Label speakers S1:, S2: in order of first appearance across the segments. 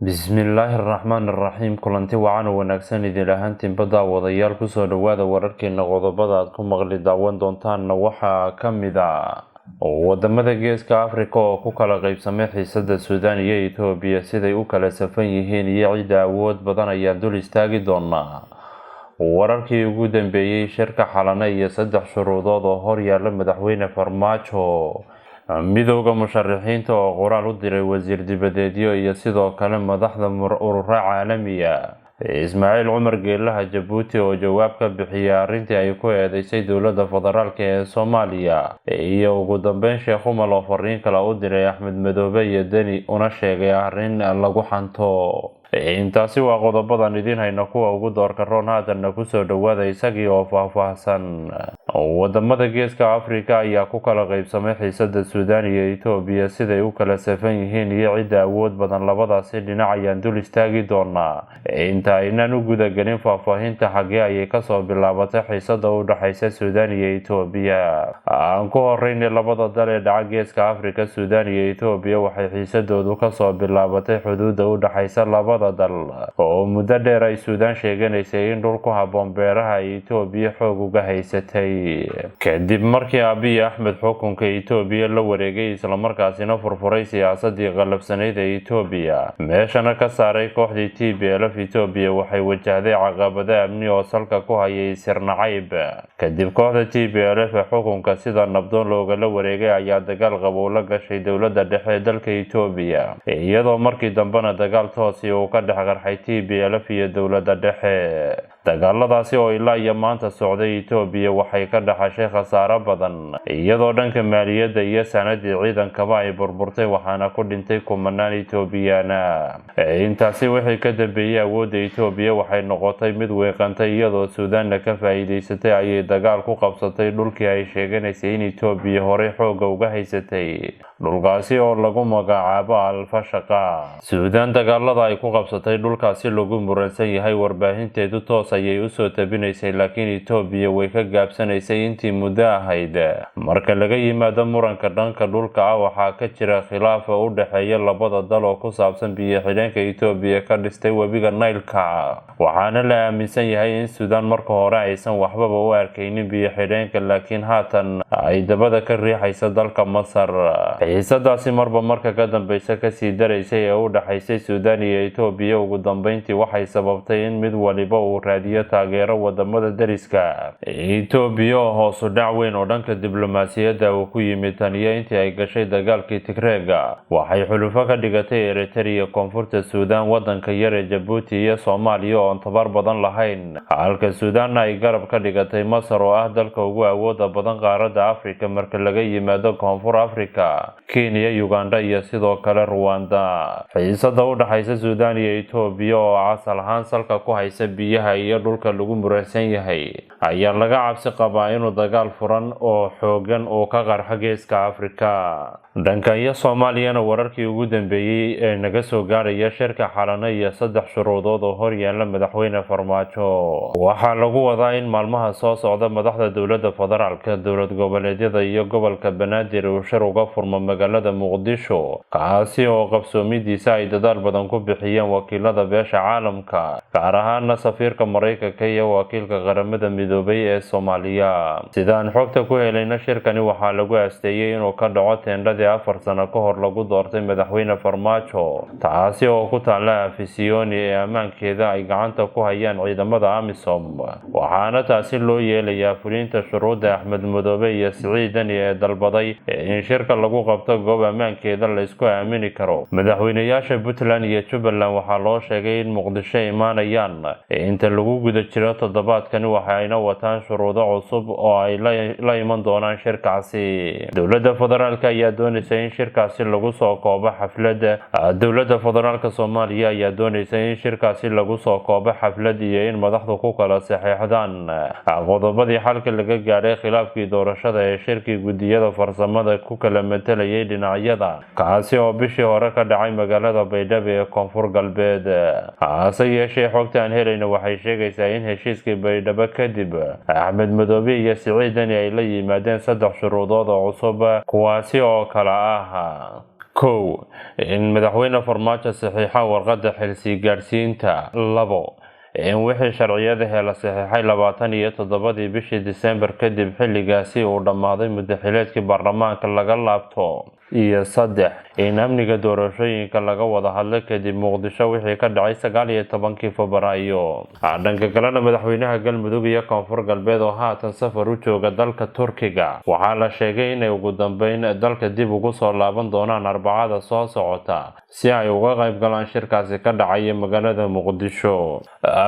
S1: Bismillaahi Raxmaani Raxiim. Kulanti wacan oo wanaagsan idin ahaantiinba, daawadayaal. Kusoo dhawaada wararkeena. Qodobada aad ku maqli daawan doontaanna waxaa ka mid ah wadamada Geeska Afrika oo ku kala qaybsamay xiisada Suudaan iyo Itoobiya, siday u kala safan yihiin iyo cidda awood badan ayaan dul istaagi doonaa. Wararkii ugu dambeeyey shirka Xalane iyo saddex shuruudood oo horyaala madaxweyne Farmaajo. Midowda musharaxiinta oo qoraal u diray wasiir dibadeedyo iyo sidoo kale madaxda ururo caalamiya. Ismaaciil Cumar Geelaha Jabuuti oo jawaab ka bixiyay arrintii ay ku eedeysay dowladda federaalk ee Soomaaliya. Iyo ugu dambeyn, Sheekh Umal oo fariin kale u diray Axmed Madoobe iyo Deni, una sheegay arrin lagu xanto. Intaasi waa qodobadan idiin hayna kuwa ugu doorka roon. Haatanna kusoo dhawaada isagii oo faahfaahsan. Wadamada Geeska Afrika ayaa ku kala qaybsamay xiisada Suudaan iyo Itoobiya. Siday u kala safan yihiin iyo cidda awood badan labadaasi dhinac ayaan dul istaagi doonaa. Inta aynaan u gudagelin faahfaahinta, xaggee ayay kasoo bilaabatay xiisada u dhexaysa Suudaan iyo Itoobiya? Aan ku horeynay, labada dal ee dhaca Geeska Afrika, Suudaan iyo Itoobiya, waxay xiisadoodu kasoo bilaabatay xuduuda u dhexaysa labada dal, oo muddo dheer ay Suudaan sheeganaysay in dhul ku habboon beeraha ay Itoobiya xoog uga haysatay. Kadib markii Abiy Axmed xukunka Itoobiya la wareegay, islamarkaasina furfuray siyaasadii qallafsanayd ee Itoobiya, meeshana ka saaray kooxdii TPLF, Itoobiya waxay wajahday caqabado amni oo salka ku hayay sirnacayb. Kadib, kooxda TPLF ee xukunka sida nabdoon loogala wareegay ayaa dagaal qabow la gashay dowladda dhexe ee dalka Itoobiya, iyadoo markii dambena dagaal toosi uu ka dhex qarxay TPLF iyo dowladda dhexe. Dagaaladaasi oo ilaa iyo maanta socday, Itoobiya waxay ka dhaxashay khasaaro badan, iyadoo dhanka maaliyadda iyo sanadii ciidankaba ay burburtay, waxaana ku dhintay kumanaan Itoobiyaana. Intaasi wixii ka dambeeyey, awoodda Itoobiya waxay noqotay mid weeqantay, iyadoo Suudaanna ka faa'iidaysatay ayay dagaal ku qabsatay dhulkii ay sheeganaysay in Itoobiya horey xoogga uga haysatay, dhulkaasi oo lagu magacaabo Alfashaqa. Suudaan dagaalada ay ku qabsatay dhulkaasi lagu muransan yahay warbaahinteedu toos ayay usoo tabinaysay, laakiin Itoobiya way ka gaabsanaysay intii muddo ahayd. Marka laga yimaado muranka dhanka dhulka ah, waxaa ka jira khilaafa u dhexeeya labada dal oo ku saabsan biyo xidheenka Itoobiya ka dhistay webiga Naylka, waxaana la aaminsan yahay in Suudaan marka hore aysan waxbaba u arkaynin biyo xidheenka, laakiin haatan ay dabada ka riixaysa dalka Masar. Xiisadaasi marba marka ka dambeysa kasii daraysay ee u dhexaysay Suudaan iyo Itoobiya ugu dambeyntii waxay sababtay in mid waliba uu raadiyo taageero wadamada deriska. Itoobiya oo hoosu dhac weyn oo dhanka diblomaasiyadda uu ku yimid tan iyo intii ay gashay dagaalkii Tigreega, waxay xulufo ka dhigatay Eritrea, Koonfurta Suudaan, wadanka yar ee Jabuuti iyo Soomaaliya oon tabar badan lahayn, halka Suudaanna ay garab ka dhigatay Masar oo ah dalka ugu awooda badan qaaradda Afrika marka laga yimaado Koonfur Afrika, Kenya, Uganda iyo sidoo kale Ruwanda. Xiisada u dhexaysa Suudaan iyo Itoobiya oo asal ahaan salka ku haysa biyaha iyo dhulka lagu muransan yahay ayaa laga cabsi qabaa inuu dagaal furan oo xoogan uu ka qarxo Geeska Afrika. Dhanka iyo Soomaaliyana, wararkii ugu dambeeyey ee naga soo gaaraya shirka Xalane iyo saddex shuruudood oo horyaala madaxweyne Farmaajo. Waxaa lagu wadaa in maalmaha soo socda madaxda dowladda federaalka, dowlad goboleedyada iyo gobolka Banaadir uu shir uga furmo magaalada Muqdisho, kaasi oo qabsoomidiisa ay dadaal badan ku bixiyeen wakiilada beesha caalamka, gaar ahaana safiirka Mareykanka iyo wakiilka Qaramada Midoobay ee Soomaaliya. Sidaan xogta ku helayna, shirkani waxaa lagu asteeyey inuu ka dhaco teendhadii 4 sano ka hor lagu doortay madaxweyne Farmaajo, taasi oo ku taala Afisiyoni ee ammaankeeda ay gacanta ku hayaan ciidamada AMISOM. Waxaana taasi loo yeelayaa fulinta shuruudda Axmed Madoobe iyo Siciid Deni ee dalbaday in shirka lagu qabto goob ammaankeeda la isku aamini karo. Madaxweyneyaasha Puntland iyo Jubbaland waxaa loo sheegay in Muqdisho imaanayaan inta lagu guda jiro toddobaadkani, waxayna wataan shuruudo cusub oo ay la iman doonaan shirkaasi. Dowladda federaalk ayaa doonaysa in shirkaasi lagu soo koobo xaflad. Dowladda federaalka Soomaaliya ayaa doonaysa in shirkaasi lagu soo koobo xaflad iyo in madaxdu ku kala saxeexdaan qodobadii xalka laga gaadhay khilaafkii doorashada ee shirkii guddiyada farsamada ku kala matalayay dhinacyada, kaasi oo bishii hore ka dhacay magaalada Baydhabo ee Koonfur Galbeed. Hase yeeshee, xogta aan helayna waxay sheegaysaa in heshiiskii Baydhabo kadib Axmed Madoobe iyo Siciid Deni ay la yimaadeen saddex shuruudood oo cusub, kuwaasi oo kala ah: 1, in madaxweyne Farmaajo saxiixa warqadda xilsii gaadhsiinta. 2, in wixii sharciyadahe la saxiixay 27-dii bishii Disembar kadib xilligaasi uu dhammaaday muddaxileedkii baarlamaanka laga laabto. Iyo 3, in amniga doorashooyinka laga wada hadlo kadib Muqdisho wixii ka dhacay 19-kii Febraayo. Dhanka kalena, madaxweynaha Galmudug iyo Koonfur Galbeed oo haatan safar u jooga dalka Turkiga waxaa la sheegay inay ugu dambeyn dalka dib ugu soo laaban doonaan Arbacada soo socota si ay uga qayb galaan shirkaasi ka dhacaya magaalada Muqdisho.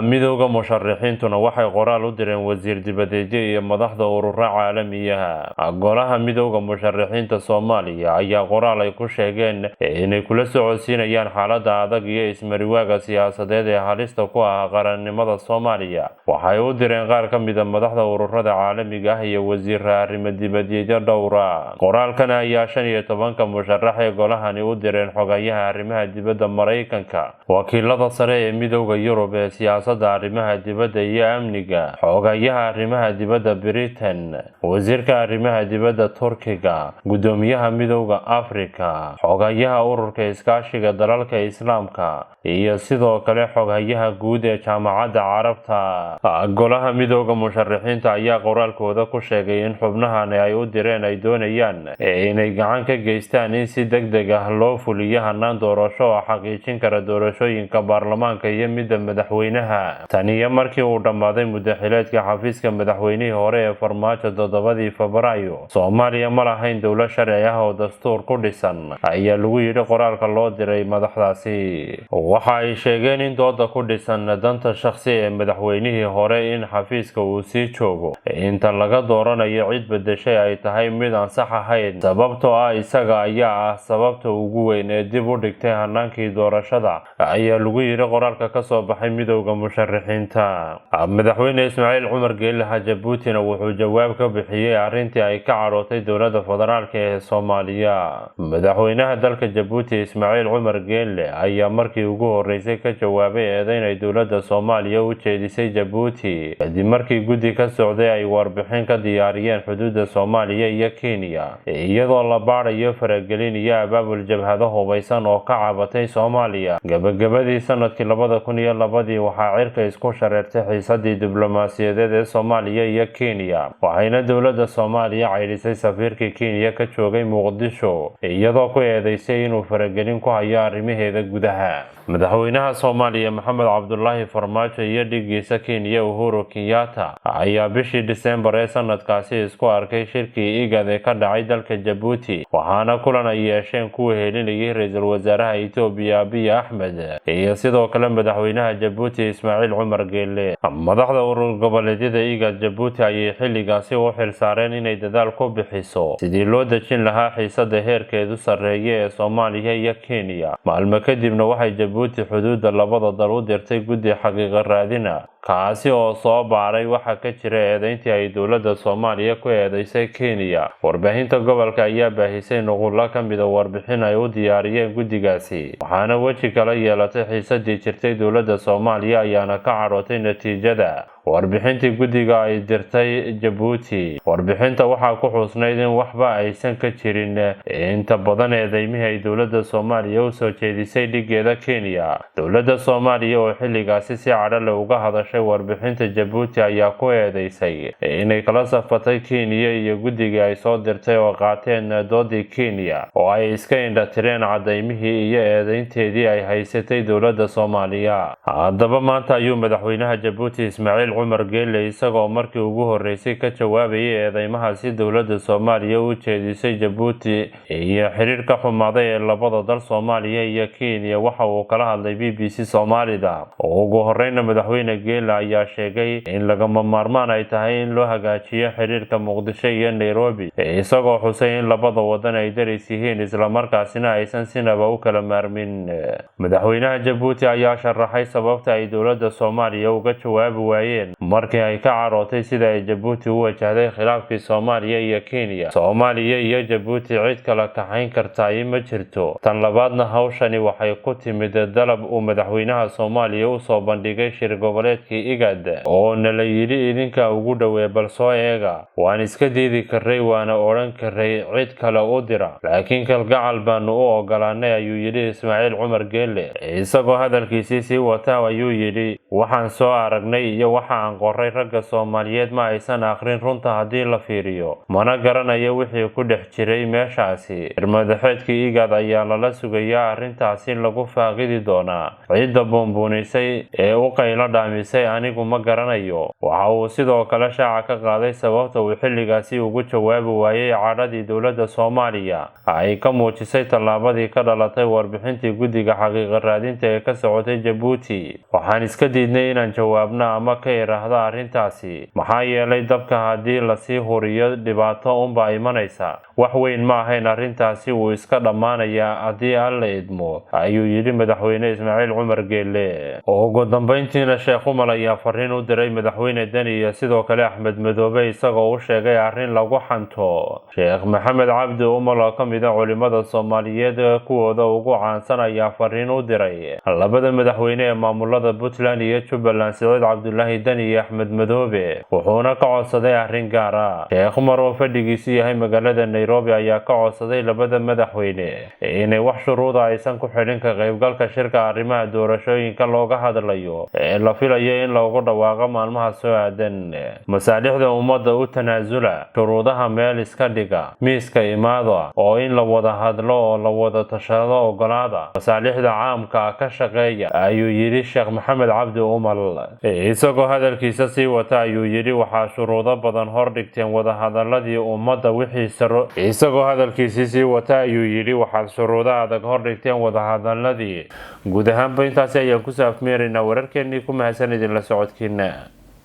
S1: Midowda musharixiintuna waxay qoraal u direen wasiir dibadeedyo iyo madaxda ururo caalamiyaha. Golaha Midowda Musharixiinta Soomaaliya ayaa qoraal ay ku sheegeen inay kula socodsiinayaan xaaladda adag iyo ismariwaaga siyaasadeed ee halista ku ah qarannimada Soomaaliya. Waxay u direen qaar ka mid a madaxda ururada caalamiga ah iyo wasiira arrimo dibadeedyo dhowra. Qoraalkan ayaa 15-ka musharax ee golahani u direen xogayaha arrimaha dibadda Maraykanka, wakiilada sare ee Midowda Yurub ee siyaasadda arrimaha dibadda iyo amniga, xogayaha arrimaha dibadda Britain, wasiirka arrimaha dibadda Turkiga, guddoomiyaha Midowda Afrika, xogayaha ururka iskaashiga dalalka Islaamka iyo sidoo kale xoghayaha guud ee Jaamacadda Carabta. Golaha Midowda Musharixiinta ayaa qoraalkooda ku sheegay in xubnahani ay u direen ay doonayaan inay gacan ka geystaan in si degdeg ah loo fuliyo hanaan doorasho oo xaqiijin kara doorashooyinka baarlamaanka iyo midda madaxweynaha. Tan iyo markii uu dhammaaday muddaxileedka xafiiska madaxweynihii hore ee Farmaajo 7-dii Febraayo, Soomaaliya ma lahayn dowlad sharci ah oo dastuur ku dhisan, ayaa lagu yidhi qoraalka loo diray madaxdaasi. Waxa ay sheegeen in dooda ku dhisan danta shakhsi ee madaxweynihii hore in xafiiska uu sii joogo inta laga dooranayo cid bedeshay ay tahay mid aan sax ahayn, sababtoo ah isaga ayaa ah sababta ugu weyn ee dib u dhigtay hanaankii doorashada, ayaa lagu yidhi qoraalka kasoo baxay Midowda Musharixiinta. Madaxweyne Ismaaciil Cumar Geelaha Jabuutina wuxuu jawaab ka bixiyey arrintii ay ka cadhootay dowladda federaalk ee Soomaaliya. Madaxweynaha dalka Jabuuti Ismaaciil Cumar Geele ayaa markii ugu horeysay ka jawaabay eedeyn ay dowladda Soomaaliya u jeedisay Jabuuti kadib markii guddi ka socday ay warbixin ka diyaariyeen xuduudda Soomaaliya iyo Kenya, iyadoo la baadhayo faragelin iyo abaabul jabhado hubaysan oo ka cabatay Soomaaliya. Gabagabadii sanadkii 2002-dii waxaa cirka isku shareertay xiisadii diblomaasiyadeed ee Soomaaliya iyo Kenya, waxayna dowladda Soomaaliya caydhisay safiirkii Kenya ka joogay Muqdisho, iyadoo ku eedeysay inuu faragelin ku hayo arrimaheeda gudaha. Madaxweynaha Soomaaliya Maxamed Cabdulaahi Farmaajo iyo dhigiisa Kenya Uhuru Kenyatta ayaa bishii Disembar ee sanadkaasi isku arkay shirkii IGAD ee ka dhacay dalka Jabuuti, waxaana kulan ay yeesheen kuwa helinayay ra-iisul wasaaraha Itoobiya Abiy Axmed iyo sidoo kale madaxweynaha Jabuuti Ismaaciil Cumar Geele. Madaxda urur goboleedyada IGAD Jabuuti ayay xilligaasi u xilsaareen inay dadaal ku bixiso sidii loo dejin lahaa xiisada heerkeedu sarreeya ee Soomaaliya iyo Kenya. Maalmo kadibna waxay Jabuuti xuduudda labada dal u dirtay guddi xaqiiqo raadina, kaasi oo soo baaray waxa ka jira eedeyntii ay dowladda Soomaaliya ku eedeysay Kenya. Warbaahinta gobolka ayaa baahisay nuqullo ka mid a warbixin ay u diyaariyeen guddigaasi, waxaana weji kala yeelatay xiisadii jirtay. Dowladda Soomaaliya ayaana ka cadhootay natiijada warbixintii guddiga ay dirtay Jabuuti. Warbixinta waxaa ku xusnayd in waxba aysan ka jirin inta badan eedeymihii ay dowladda Soomaaliya u soo jeedisay dhigeeda Kenya. Dowladda Soomaaliya oo xilligaasi si cadho leh uga hadashay warbixinta Jabuuti ayaa ku eedeysay inay kala safatay Kenya iyo guddigii ay soo dirtay oo qaateen doodii Kenya oo ay iska indhatireen cadaymihii iyo eedeynteedii ay haysatay dowladda Soomaaliya. Haddaba maanta ayuu madaxweynaha Jabuuti Ismaaciil Cumar Geele, isagoo markii ugu horeysay ka jawaabayay eedeymahaasi dowladda Soomaaliya u jeedisay Jabuuti iyo xiriirka xumaaday ee labada dal Soomaaliya iyo Kenya, waxa uu kala hadlay BBC Soomaalida. Ugu horeyna madaxweyne Geele ayaa sheegay in lagama maarmaan ay tahay in loo hagaajiyo xiriirka Muqdisho iyo Nairobi, isagoo xusay in labada wadan ay daris yihiin islamarkaasina aysan sinaba u kala maarmin. Madaxweynaha Jabuuti ayaa sharaxay sababta ay dowladda Soomaaliya uga jawaabi waayeen markii ay ka carootay sida ay Jabuuti u wajahday khilaafkii Soomaaliya iyo Kenya. Soomaaliya iyo Jabuuti cid kala kaxayn kartaa ma jirto. Tan labaadna, hawshani waxay ku timid dalab uu madaxweynaha Soomaaliya u soo bandhigay shir goboleedkii madaxeedkii IGAD oo nala yidhi idinka ugu dhowee bal soo eega. Waan iska diidi karay, waana odhan karay cid kale u dira, laakiin kalgacal baanu u ogolaanay, ayuu yidhi Ismaaciil Cumar Geelle. Isagoo hadalkiisii sii wata ayuu yidhi: "Waxaan soo aragnay iyo waxa aan qoray ragga Soomaaliyeed ma aysan akhrin runta haddii la fiiriyo, mana garanayo wixii ku dhex jiray meeshaasi. Shir madaxeedkii IGAD ayaa lala sugayaa, arrintaasi lagu faaqidi doonaa. Cidda buunbuunisay ee u qaylo dhaamisay anigu ma garanayo." Waxa uu sidoo kale shaaca ka qaaday sababta uu xilligaasi ugu jawaabi waayey cadhadii dowladda Soomaaliya ay ka muujisay tallaabadii ka dhalatay warbixintii guddiga xaqiiqa raadinta ee ka socotay Jabuuti. "Waxaan iska diidnay inaan jawaabno ama ka iraahdo arrintaasi, maxaa yeelay dabka haddii lasii huriyo dhibaato unbaa imanaysa. Wax weyn ma ahayn arrintaasi, wuu iska dhammaanayaa haddii Alla idmo," ayuu yidhi Madaxweyne Ismaaciil Cumar Geelle. Ugu dambeyntiina, Sheekh Umal ayaa fariin u diray Madaxweyne Deni iyo sidoo kale Axmed Madoobe, isagoo u sheegay arrin lagu xanto. Sheekh Maxamed Cabdi Umal oo ka mid ah culimada Soomaaliyeed kuwooda ugu caansan ayaa fariin u diray labada madaxweyne ee maamulada Puntland iyo Jubbaland, Siciid Cabdulaahi Deni iyo Axmed Madoobe, wuxuuna ka codsaday arrin gaar ah. Sheekh Umar oo fadhigiisu yahay magaalada Nairobi ayaa ka codsaday labada madaxweyne inay wax shuruuda aysan ku xidhin ka qaybgalka shirka arrimaha doorashooyinka looga hadlayo ee la filayo in loogu dhawaaqo maalmaha soo aadan. "Masaalixda ummadda u tanaasula, shuruudaha meel iska dhiga, miiska imaada oo in la wada hadlo oo la wada tashado ogolaada, masaalixda caamka ka shaqeeya," ayuu yidhi Sheekh Maxamed Cabdi Umal. Isagoo hadalkiisa sii wata ayuu yidhi: "Waxaa shuruudo badan hor dhigteen wadahadaladii ummadda wixii saro." Isagoo hadalkiisii sii wata ayuu yidhi: "Waxaad shuruudo adag hor dhigteen wadahadaladii." Guud ahaanba intaasi ayaan kusoo afmeeraynaa wararkeenii. Ku mahadsan idinla socodkiina.